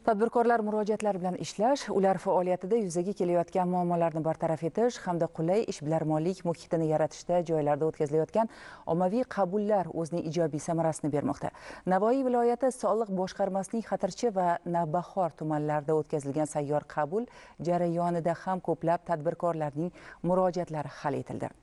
Tadbirkorlar murojaatlari bilan ishlash, ular faoliyatida yuzaga kelayotgan muammolarni bartaraf etish hamda qulay ishbilarmonlik muhitini yaratishda joylarda o'tkazilayotgan ommaviy qabullar o'zining ijobiy samarasini bermoqda. Navoiy viloyati soliq boshqarmasining Xatirchi va Navbahor tumanlarida o'tkazilgan sayyor qabul jarayonida ham ko'plab tadbirkorlarning murojaatlari hal etildi.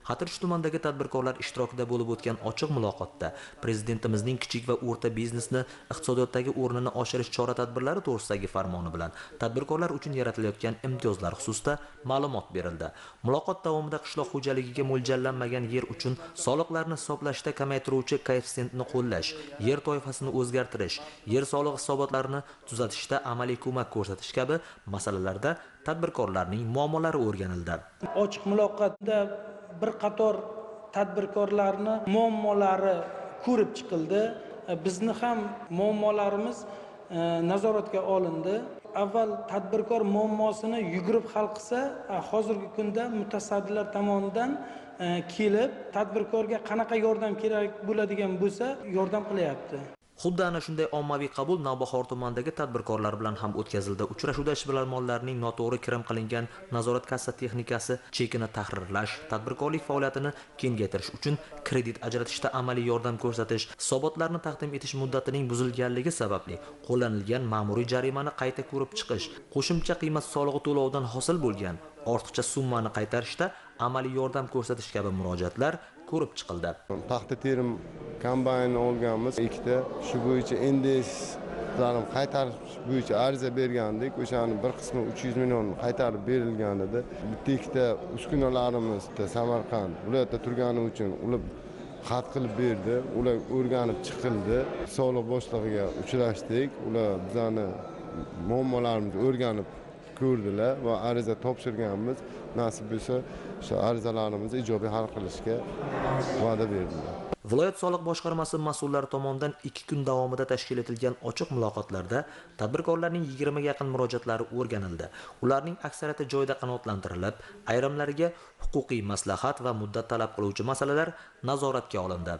Xatirchi tumanidagi tadbirkorlar ishtirokida bo'lib o'tgan ochiq muloqotda Prezidentimizning kichik va o'rta biznesni iqtisodiyotdagi o'rnini oshirish chora-tadbirlari to'g'risidagi farmoni bilan tadbirkorlar uchun yaratilayotgan imtiyozlar xususida ma'lumot berildi. Muloqot davomida qishloq xo'jaligiga mo'ljallanmagan yer uchun soliqlarni hisoblashda kamaytiruvchi koeffitsiyentni qo'llash, yer toifasini o'zgartirish, yer solig'i hisobotlarini tuzatishda amaliy ko'mak ko'rsatish kabi masalalarda tadbirkorlarning muammolari o'rganildi. Ochiq muloqotda bir qator tadbirkorlarni muammolari ko'rib chiqildi. Bizni ham muammolarimiz nazoratga olindi. Avval tadbirkor muammosini yugurib hal qilsa, hozirgi kunda mutasaddilar tomonidan kelib tadbirkorga qanaqa yordam kerak bo'ladigan bo'lsa, yordam qilyapti. Xuddi ana shunday ommaviy qabul Navbahor tumanidagi tadbirkorlar bilan ham o'tkazildi. Uchrashuvda ishbilarmonlarning noto'g'ri kirim qilingan nazorat kassa texnikasi chekini tahrirlash, tadbirkorlik faoliyatini kengaytirish uchun kredit ajratishda amaliy yordam ko'rsatish, hisobotlarni taqdim etish muddatining buzilganligi sababli qo'llanilgan ma'muriy jarimani qayta ko'rib chiqish, qo'shimcha qiymat solig'i to'lovidan hosil bo'lgan ortiqcha summani qaytarishda amaliy yordam ko'rsatish kabi murojaatlar ko'rib chiqildi. Paxta terim kombaynini olganmiz ikkita, shu bo'yicha NDSlarni qaytarish bo'yicha ariza bergandik. O'shani bir qismi 300 million qaytarib berilgan edi. Bitta ikkita uskunalarimiz Samarqand viloyatda turgani uchun ular xat qilib berdi. Ular o'rganib chiqildi. Soliq boshlig'iga uchrashdik. Ular bizani muammolarimizni o'rganib ko'rdilar va ariza topshirganmiz. Nasib bo'lsa, o'sha arizalarimizni ijobiy hal qilishga va'da berdilar. Viloyat soliq boshqarmasi mas'ullari tomonidan 2 kun davomida tashkil etilgan ochiq muloqotlarda tadbirkorlarning 20 ga yaqin murojaatlari o'rganildi. Ularning aksariyati joyida qanoatlantirilib, ayrimlariga huquqiy maslahat va muddat talab qiluvchi masalalar nazoratga olindi.